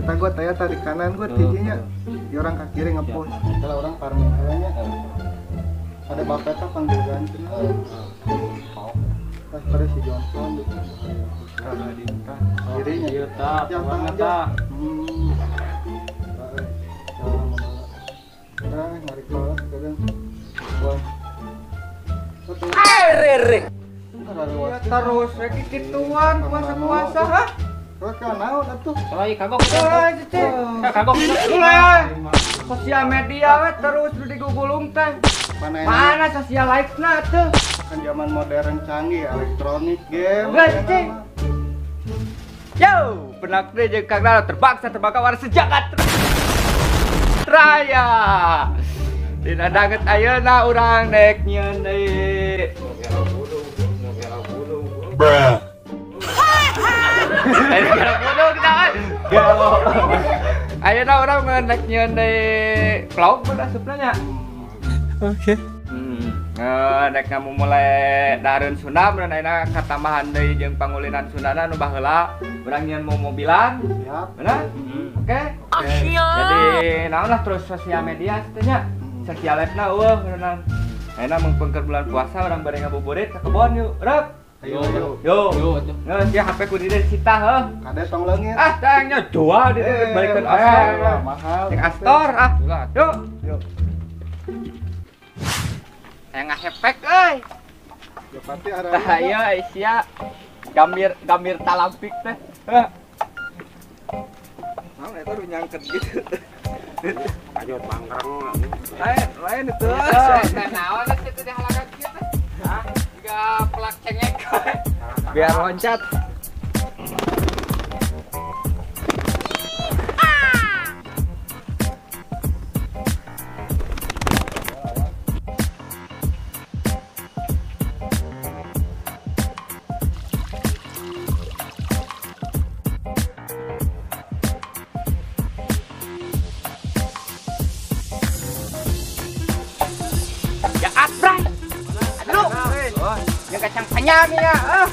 Eta gua taya tadi kanan gua tijinya. Di orang ka kiri ngepush. Kalau orang farming heula. Ada bapeta panggilkan cenah. Pas pada si Johnson gitu. Kirinya ieu tah, tah. Nah, narik bola kadang. Buang. Terus rek kituan puasa-puasa ha? Terus ka naon atuh? Euy kagok. Kagok. Sosial media we terus nu digugulung teh. Mana sosial life-na atuh? Kan zaman modern canggih, elektronik game. Geus cing. Yo, penak deui jeung Kang Dano terpaksa terbakar war sejagat raya. Dina danget ayeuna urang nek nyieun deui. Bruh. Ayeuna urang nek nyieun deui vlog mun asupna nya. Oke. Nek ngamumule dahareun Sunda mun ayeuna katambahan deui jeung pangulinan Sundana nu baheula urang nyieun momobilan. Siap. Bener? Oke. Jadi naon lah terus sosial media teh nya. Sosial life-na eueuh beunang. Ayeuna mung pengker bulan puasa urang bari ngabuburit ka kebon yuk. Rep. Ayo. Yo. Geus ya HP ku di disita heuh. Kade tong leungit. Ah, tang nya jual di balikeun Astor. Mahal. Jeung Astor ah. Yuk. Yuk. Hayang ngahepek euy. Ya pati arah. Tah ieu sia gambir gambir talampik teh. Heuh. Naon eta nu nyangket gitu. Ayo pangkrang. Lain, lain itu. Teh naon eta teh halakan kieu teh? Hah? Juga pelak cengek. Biar loncat. Kacang panjang ya, ah.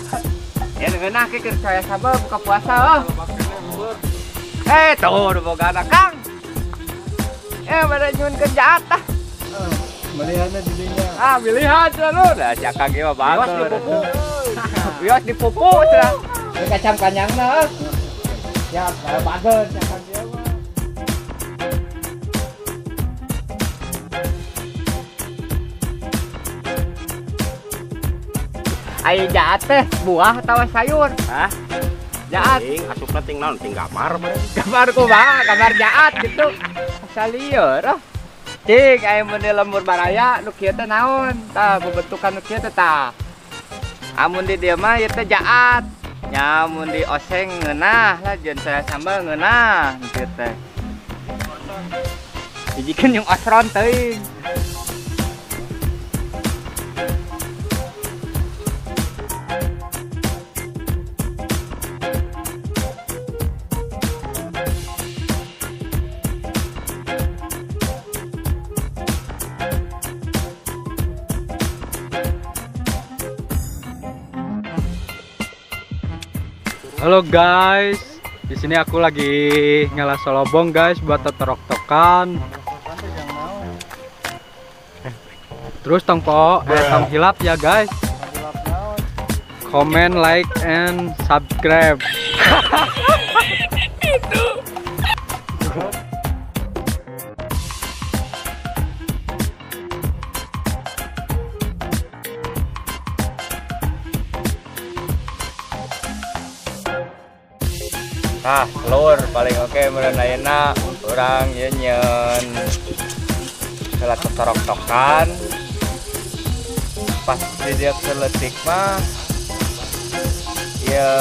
Ya ngeunah ke keur saya sambal buka puasa, oh. Tuh udah boga anak Kang. Bade nyuhunkeun jaat tah. Melihatna di dinya. Ah, pilihan cenah lu. Da sia Kang ge mah bagus. Wios dipupu. Wios dipupu cenah. Kacang panjangna, oh. Siap, bagus sia Kang ge mah. Ai jaat teh buah atau sayur? Hah? Jaat. Ting asupna ting naon ting gambar meureun. Gambar kumaha? Gambar jaat gitu. Asa lieur ah. Cing aya mun di lembur baraya nu kieu teh naon? Tah pembentukan nu kieu teh tah. Amun di dieu mah ieu teh jaat. Nya mun di oseng ngeunah lah jeung saya sambal ngeunah nu kieu teh. Hijikeun jeung osron teuing. Halo guys, di sini aku lagi ngalah solobong guys buat totorok-tokan. Terus tong po, tong hilap ya guys. Comment, like, and subscribe. Nah, telur paling oke meureun ayeuna urang ieu nyeun heula totorok-tokan. Pas di dieu keur leutik mah ieu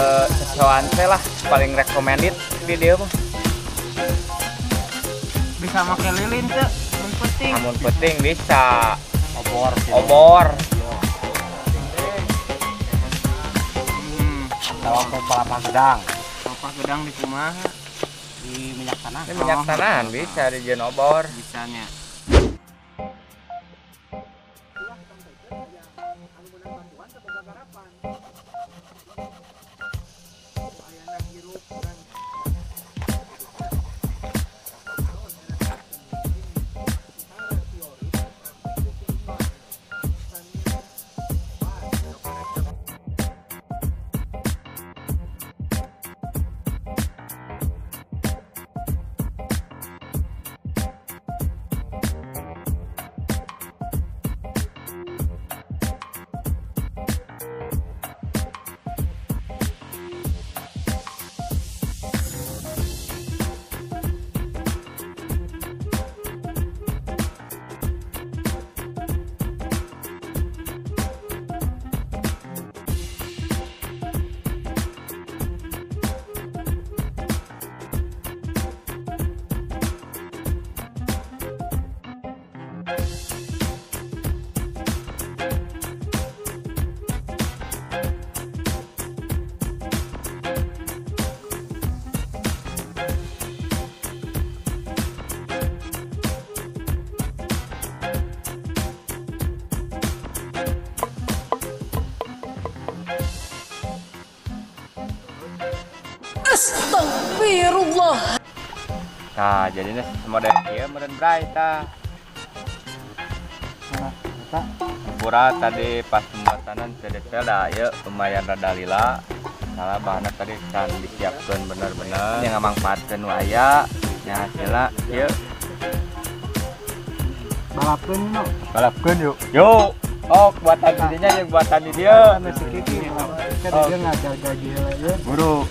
sesoan teh lah paling recommended di dieu mah. Bisa make lilin teu? Mun penting. Mun penting bisa. Obor. Obor. Tawa palapa gedang. Palapa gedang di kumaha? Di minyak tanah. Di minyak tanah bisa dijieun obor. Bisanya. Nah, jadinya semodel ieu meureun bray tah. Nah, eta pura tadi pas pembuatanan detail dah ieu lumayan rada lila. Salah bahanna tadi can disiapkeun bener-bener. Yang ngamangpaatkeun nu aya nya hasilna ieu. Balapkeun yuk. Balapkeun yuk. Yuk. Oh, buatan didinya jeung buatan di dieu. Anu si Kiki. Kan dia ngajaga heula ye. Buru.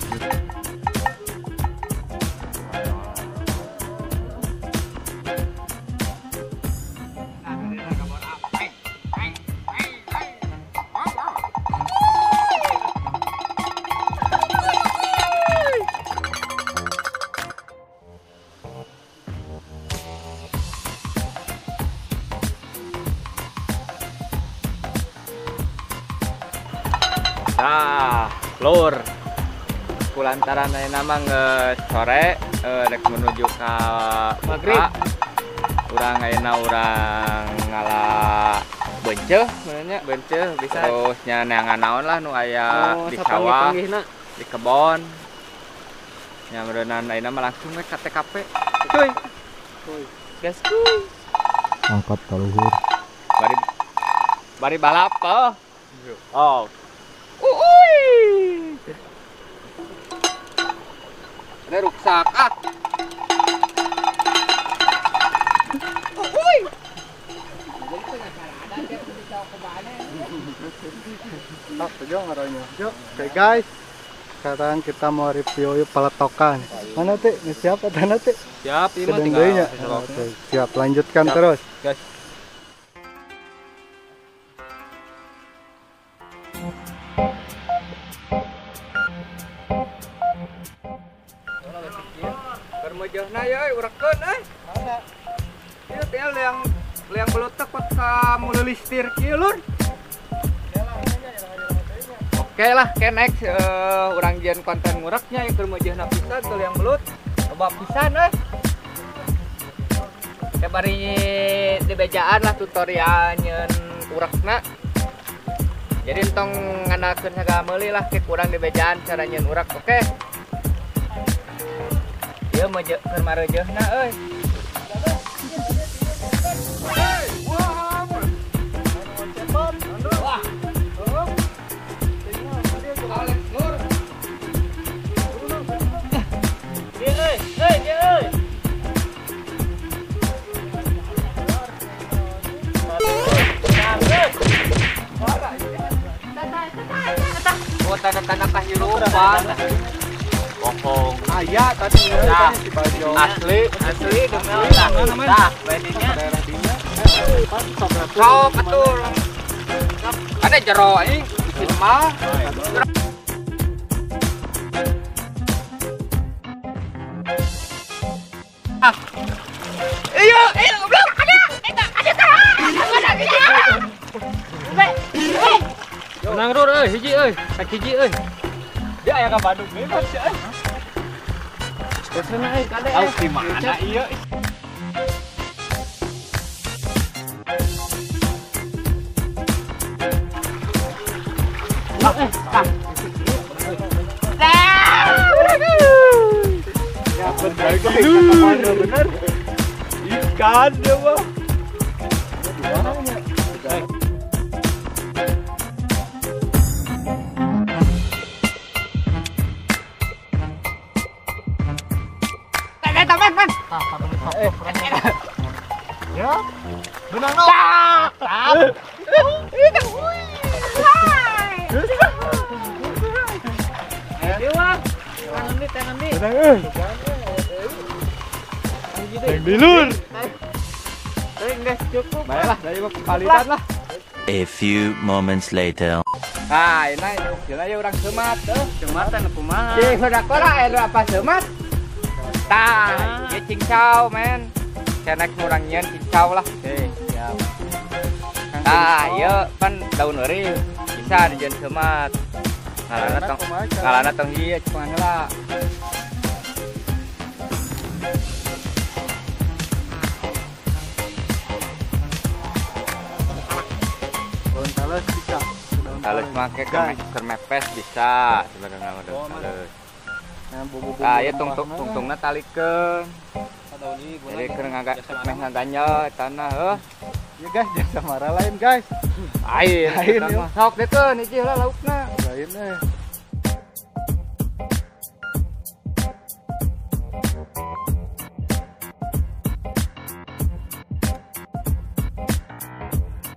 Nah, lur. Kulantaran ayeuna mah geus sore rek menuju ka magrib. Urang ayeuna urang ngala benceuh sebenarnya, benceuh bisa. Terus nya neangan naon lah nu aya di sawah, di kebon. Nya meureunnan ayeuna mah langsung we ka TKP. Cuy. Cuy. Gas kuy. Angkat ka luhur. Bari balap oh. Oh. Uy. Ini ruksak ah. Uy. Oke guys, sekarang kita mau review peletokan. Mana teh? Siap atau nanti? Siap, ini tinggal. Oke, siap, lanjutkan siap. Terus. Guys. Jauhna ya, urekeun euy. Mana? Ieu teh liang belutek pot ka mulelistir kieu lur. Oke lah, ke next urang jieun konten ngureknya keur meujeuhna pisan teu liang belut. Loba pisan euy. Ke bari dibejaan lah tutorial nyeun urekna. Jadi entong ngandalkeun sagala meuli lah ke kurang dibejaan cara nyeun urek, oke? Ieu mah keur mareujeuhna euy. Wah. Alex Nur. Dia euy, euy, dia euy. Oh, tanda-tanda kahirupan. Bohong. Aya tadi nah, si Bajo. Asli, asli demi Allah. Tah, bandingnya. Daerah dinya. Sok atuh. Ada jero anjing, bikin mah. Ah. Iya, iya, goblok. Ada, ada, ada. Ada Menang rur euy, hiji euy, tak hiji euy. Dia aya ka Bandung bebas ya. Tahu di mana iya. Bener. Ikan dia mah. Man. Ya. Benang no. Dewa. Tangan di. Benang euy. Bilur. Enggak cukup. Baiklah, dari mah kepalitan lah. A few moments later. Nah, ini gila ya orang semat tuh. Sematan kumaha? Cing udah kora apa semat? Tah, ieu cincau men. Cenek urang nyieun cincau lah. Oke, siap. Tah, ieu pan daun eureun bisa dijieun semat. Ngalana tong ieu cepengan heula. Daun tales bisa. Tales make keur mepes bisa sebenarnya daun tales. Nah, Ah, ieu tungtungna talikeun. Jadi keur meh ngaganjel tanah heuh. Ya guys, jasa marah lain guys. Lain, lain sok deukeun hiji heula laukna. Lain eh.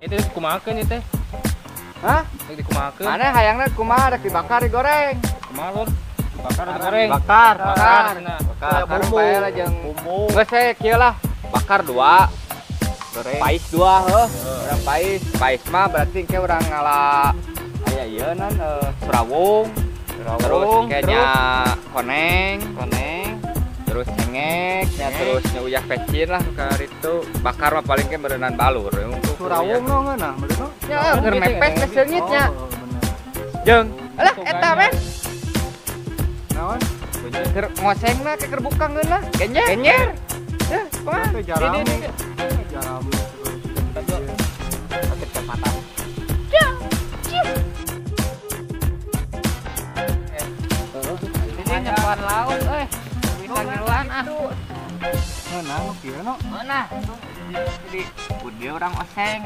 Itu dikumahakeun ieu teh? Hah? Dikumahakeun. Mana hayangna kumaha rek dibakar digoreng? Kumaha lur? Bakar digoreng. Bakar, bakar. Bakar bumbu. Bumbu. Geus we kieu lah. Bakar 2. Goreng. Pais 2 heuh. Urang pais. Pais mah berarti engke urang ngala aya ieu nan surawung. Terus kayaknya koneng, koneng. Terus cengek, ya terus uyah pecin lah ka itu. Bakar mah paling ke berenang balur. Surawung no ngeunah meuleuh. Ya keur mepes geus seungit nya. Jeung alah eta men. Naon? Keur ngosengna ke keur buka ngeunah. Genjer. Genjer. Heh, kumaha? Di. Jaram. Pakai kecamatan. Ini nyepuan laut euy. Bisa ngiluan ah. Ngeunah nu kieu no? Ngeunah. Jadi dia orang oseng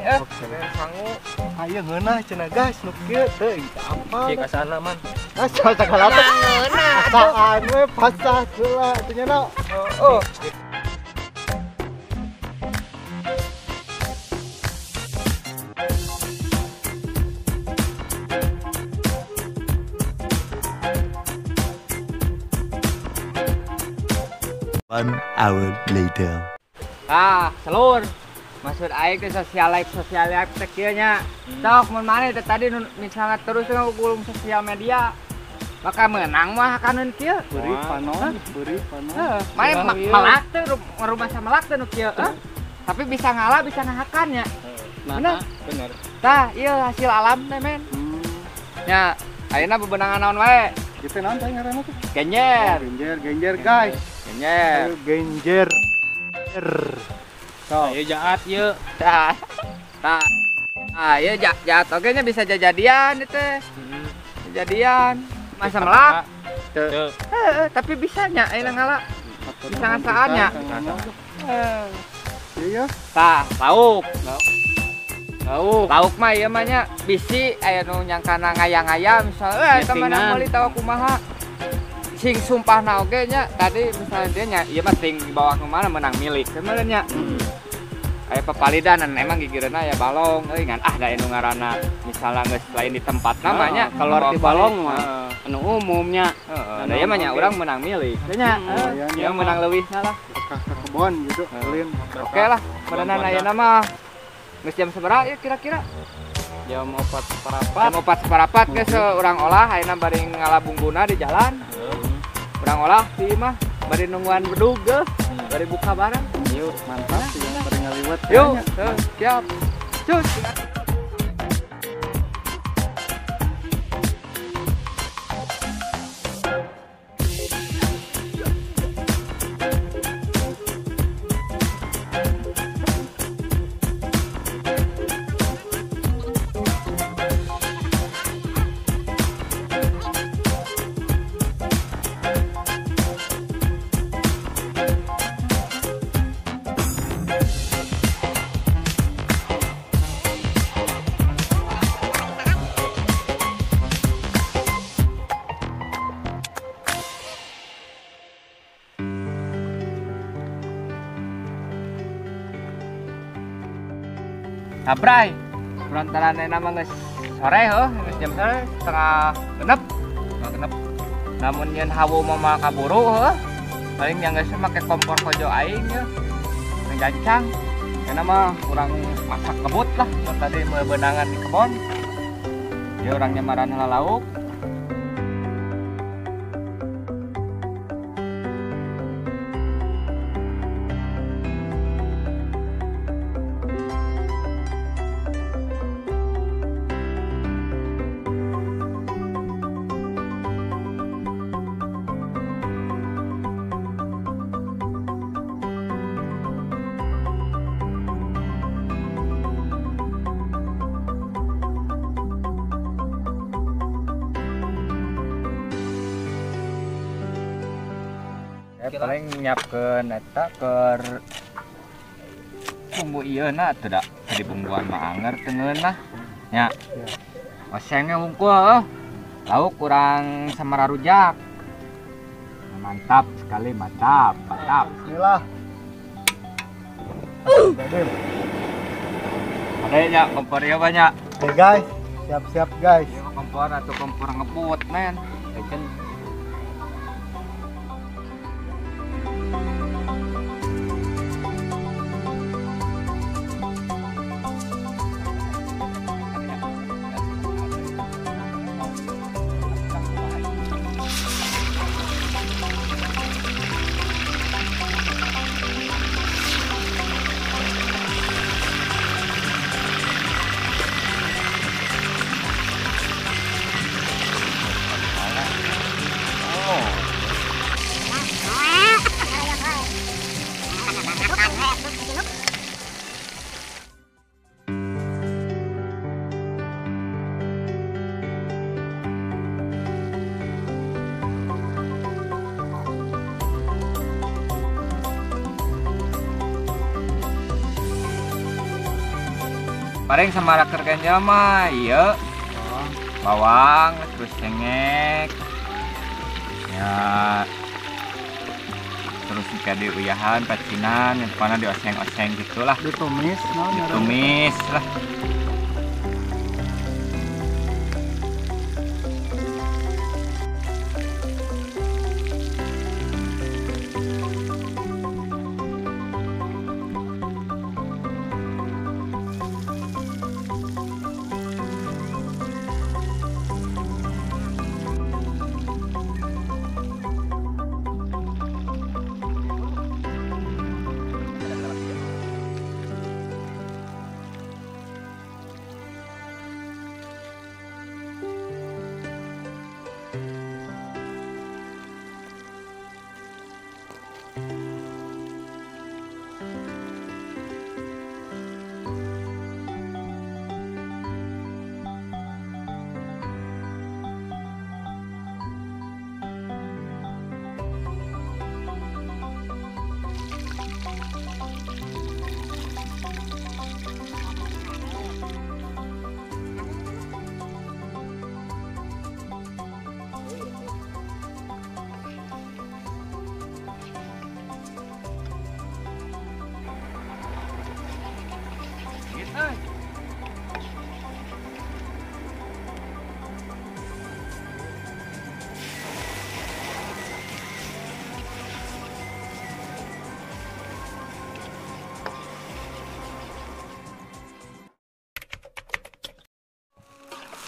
sangu. Ayo ngeunah cenah guys nu kieu teu apa. Cek asana man. Asal sagala teh. Ngeunah. Asaan we pasah heula teh nya no. Oh. One hour later. Ah, selur. Maksud aing teh social life teh kieu nya. Sok mun maneh teh tadi misalnya terus ngagulung sosial media. Maka menang mah kaneun kieu. Beureut panon, beureut panon. Heeh, maneh melak teh rumah sama melak teh nu kieu, Tapi bisa ngalah, bisa ngahakan nya. Bener. Bener. Tah, ieu hasil alam teh men. Nya, ayeuna bebenangan naon wae? Kitu naon teh ngaranna teh? Genjer. Genjer, genjer guys. Genjer. Genjer. So, ieu jaat ieu. Tah. Tah. Ah, ieu jaat oge nya bisa jajadian ieu teh. Jadian. Masa melak? Teu. Heeh, tapi bisa nya ayeuna ngala. Bisa ngasaan nya. Iya. Tah, lauk. Lauk. Lauk mah ieu mah nya bisi aya nu nyangkana ngaya-ngaya misalnya eta mah meuli tawa kumaha. Sing sumpahna oge nya tadi misalnya dia nya ieu mah ting dibawa ke mana menang milik kemarin nya. Aya papalidanan emang gigireunna aya balong euy ngan ah da anu ngaranna misalnya geus lain di tempat namanya keluar di balong mah anu umumnya. Heeh, da ieu mah nya urang menang milik nya. Ieu menang leuwihna lah. Ke kebon gitu ulin. Oke lah, meureunan ayeuna mah geus jam sabaraha ieu kira-kira? Jam 4:15. Jam 4:15 geus urang olah ayeuna bari ngala bungguna di jalan. Urang olah di imah bari nungguan bedug geus, bari buka bareng. Yuk, mantap sih bari ngaliwet. Yuk, siap. Cus. Abrai, perantarane nama geus sore heuh, geus jam sore 5:30. 5:30. Namun nyeun hawu mah kaburu heuh. Paling yang geus make kompor kojo aing yeuh. Gancang. Karena mah kurang masak kebut lah, mun tadi mebenangan di kebon. Dia orang nyamaran heula lauk. Paling nyiapkeun eta keur bumbu ieu na atuh da. Di bumbuan mah anger teu ngeunah. Nya. Osengnya wungkul heuh. Lauk kurang samara rujak. Mantap sekali, mantap, mantap. Bismillah. Ada ya kompor ya banyak. Oke guys, siap-siap guys. Iya kompor atau kompor ngebut men. Legend. Paling sama raker kenja mah iya bawang terus cengek ya terus jika diuyahan pacinan yang mana dioseng-oseng gitulah ditumis no, ditumis lah.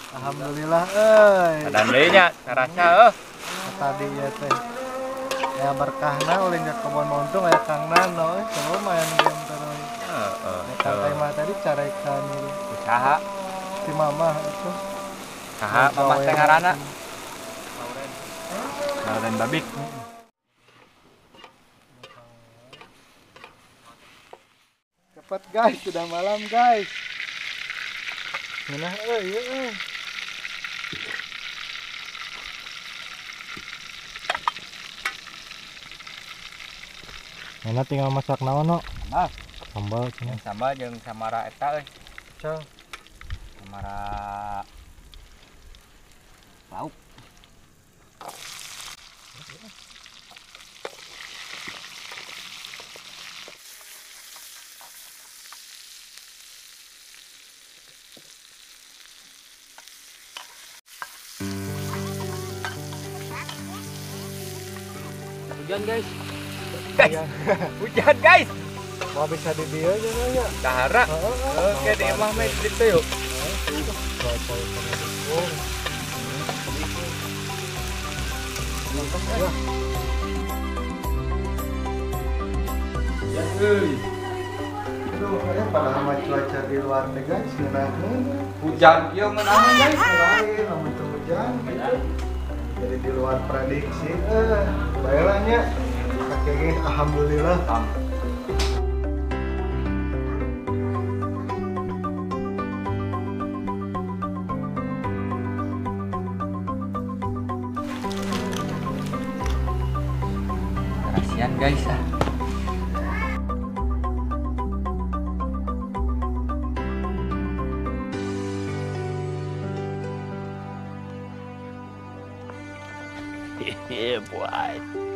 Alhamdulillah euy. Ada deui nya karasa euh. Tadi ya teh. Ya berkahna ulin ka kebon montung aya Kang Nano euy, coba main game terus. Heeh. Kang Tema tadi carekan usaha si mama itu. Saha mama teh ngaranna? Lauren. Lauren Babik. Cepat guys, sudah malam guys. Ngeunah euy ieu euy. Enak tinggal masak naon no? Sambal. Sambal cenah. Sambal jeung samara eta euy. Cang. Samara lauk. Hujan guys. Guys. Hujan guys. Mau bisa di dieu aja ya. Dahara. Oke, di imah mah itu yuk. Ya euy. Aduh, ya padahal mah cuaca di luar teh guys ngeunaheun. Hujan kieu ngeunaheun guys. Lain lamun teu hujan gitu. Jadi di luar prediksi bae nya. Oke, alhamdulillah. Guys ah. Yeah, boy.